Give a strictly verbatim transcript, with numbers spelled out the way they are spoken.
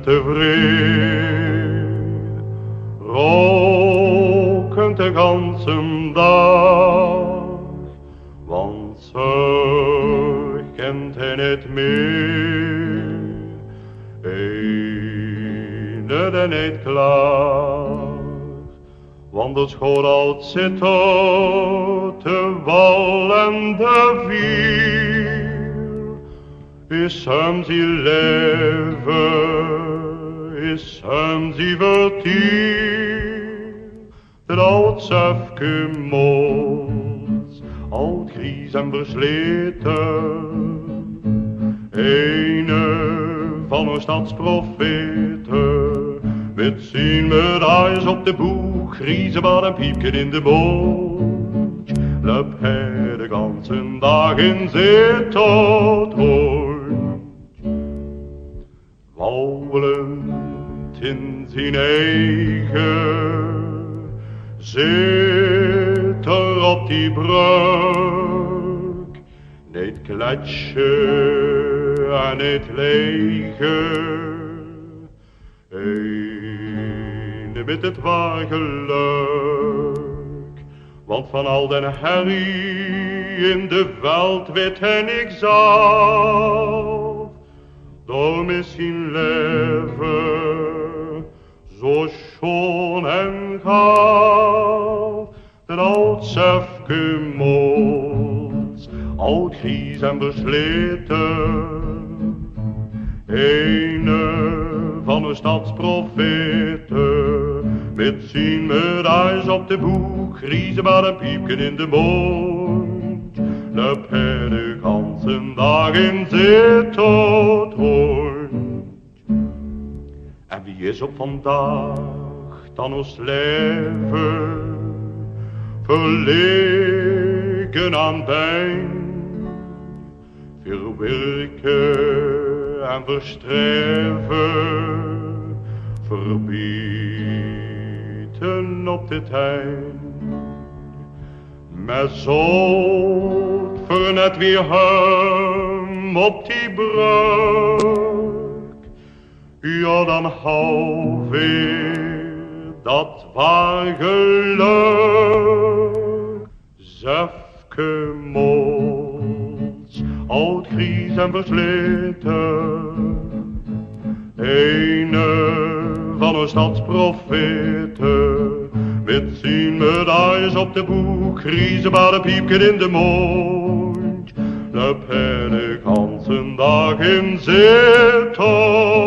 Tevree, rokend de ganse daag, want zörg kent hae neet mee, eine dae neet klaag. Want 't sjoon aod zitte te wal en te wiel, is häöm zie laeve, is häöm zie vertiel. Dat aod zefke mols, aod gries en verslete, eine van ós stadsprofete, mit zien medailles op de boeg, grieze baard en piepke in de móndj, löp hae de ganse daag in zitterondj. Wauwelend in zien eige zit 'r op die brögk, neet kletsje en neet lege. Eine mit 't waar gelök, want van al den herrie in de welt wit hae niks aaf. Daorum is zien laeve zo sjoon en gaaf. Dat aod zefke mols, aod gries en verslete, eine van ós stadsprofete, mit zien medailles op de boeg, grieze baard en piepke in de móndj, löp hae de ganse daag in zitterondj. En wie is op vandaag dan ós laeve verleke aan 't ein, verwirke en verstraeve, verbiete op de tien. Mer zoot v'r net wie häöm op die brögk, jao, dan haw weer dat waar gelök. Zefke mols, aod gries en verslete, eine van ós stadsprofete, mit zien medailles op de boeg, grieze baard en piepke in de móndj, löp hae de ganse daag in zitterondj.